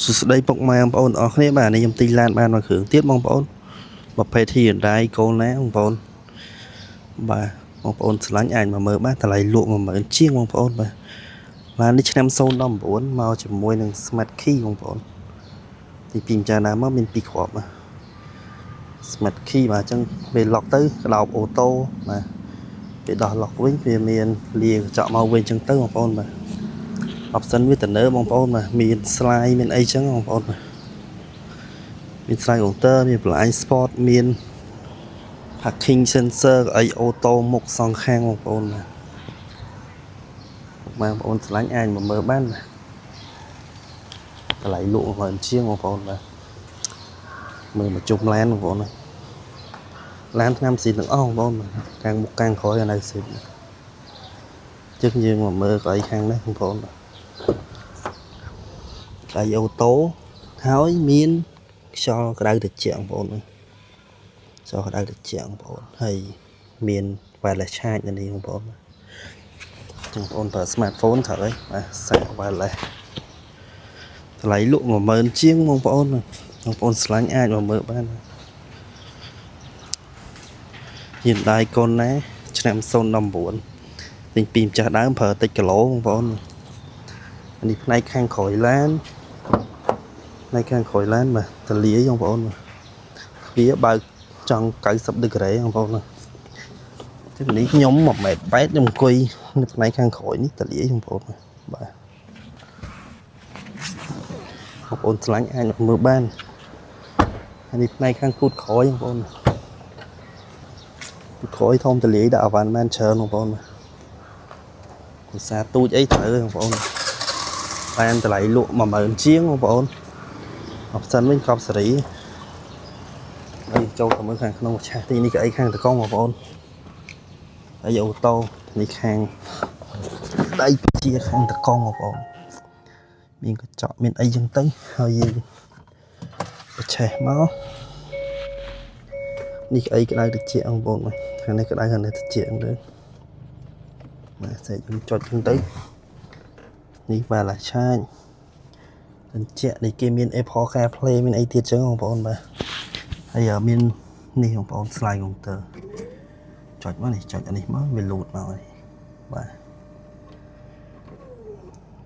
សួស្តីពុកម៉ែបងប្អូនទាំងអស់គ្នាបាទនេះខ្ញុំទិញឡានបានមួយគ្រឿងទៀតបងប្អូនប្រភេទ Hyundai Kona បងប្អូនបាទបងប្អូនស្រឡាញ់អាចមកមើលបានតម្លៃលក់10000ជាងបងប្អូនបាទឡាននេះឆ្នាំ019មកជាមួយនឹង Smart Key បងប្អូនទីពីម្ចាស់ណាមកមាន2គ្រាប់បាទ Smart Key បាទអញ្ចឹងពេល lock ទៅក្តោប auto បាទពេលដោះ lock វិញវាមានលាកញ្ចក់មកវិញអញ្ចឹងទៅបងប្អូនបាទ option វាទំនើបបងប្អូនបាទមាន slide មានអីចឹងបងប្អូនបាទមាន slide counter មាន blind spot មាន parking sensor អី auto មុខសងខាងបងប្អូនបាទបងប្អូនស្រឡាញ់អាចមកមើលបានបាទតម្លៃលក់10000ជាងបងប្អូនបាទមើលមកជុំឡានបងប្អូនណាឡានឆ្នាំស៊ីទាំងអស់បងប្អូនបាទខាងមុខខាងក្រោយនៅស៊ីជឹកយើងមកមើលកៅអីខាងនេះបងប្អូនបាទកៅអី auto ហើយមានខ្យល់ក្តៅត្រជាក់បងប្អូនខ្យល់ក្តៅត្រជាក់បងប្អូនហើយមាន wireless charge នៅនេះបងប្អូនចឹងបងប្អូនប្រើ smartphone ត្រូវហើយបាទសាក wireless តម្លៃលក់10000ជាងបងប្អូនបងប្អូនស្រឡាញ់អាចមកមើលបាន Hyundai Kona ឆ្នាំ019ទិញពីម្ចាស់ដើមប្រើតិចគីឡូបងប្អូននេះផ្នែកខាងក្រោយឡានផ្នែកខាងក្រោយឡានបាទតលាយបងប្អូនបាទទ្វារបើកចង់90ដឺក្រេបងប្អូនណាចឹងនេះខ្ញុំ1ម៉ែត្រ8ខ្ញុំអង្គុយនៅផ្នែកខាងក្រោយនេះតលាយបងប្អូនបាទបងប្អូនស្រឡាញ់អាចមើលបានហើយនេះផ្នែកខាងគូតក្រោយបងប្អូនគូតក្រោយធំតលាយដាក់អវ៉ាន់បានច្រើនបងប្អូនបាទភាសាទូចអីត្រូវបងប្អូន បានតម្លៃលក់10000ជាងបងប្អូន option វិញកប់សេរីហើយចូលទៅមើលខាងក្នុងឆាសទីនេះក៏អីខាងតកងបងប្អូនហើយ auto នេះខាងដៃជាខាងតកងបងប្អូនមានកញ្ចក់មានអីចឹងទៅហើយយើងប្រឆេះមកនេះក្អីក្តៅត្រជាក់បងប្អូនបាទខាងនេះក្តៅខាងនេះត្រជាក់ហ្នឹងទៅបាទសេចយើងចុចចឹងទៅនេះបាទឡាឆាចត្រជាក់នេះគេមាន Apple CarPlay មានអីទៀតចឹងបងប្អូនបាទហើយមាននេះបងប្អូន slide counter ចុចមកនេះចុចអានេះមកវាលូតមកនេះបាទ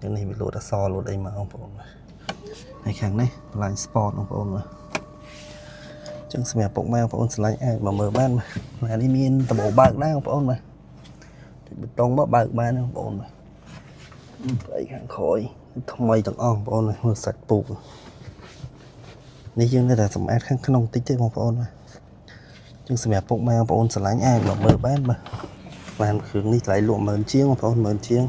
យ៉ាងនេះវាលូតអសរលូតអីមកបងប្អូនបាទហើយខាងនេះ blind spot បងប្អូនបាទចឹងសម្រាប់ពុកម៉ែបងប្អូនស្រឡាញ់អាចមកមើលបានបាទនេះមានដបបើកដែរបងប្អូនបាទចុចប៊ូតុងមកបើកបានបងប្អូនបាទស្អីខាងក្រោយថ្មីទាំងអស់បងប្អូនមើលសាច់ពូកនេះយើងនៅតែសម្អាតខាងក្នុងតិចទេបងប្អូនបាទចឹងសម្រាប់ពុកម៉ែបងប្អូនស្រឡាញ់អាចមកមើលបានបាទបានគ្រឿងនេះថ្លៃលក់10000ជាងបងប្អូន10000ជាង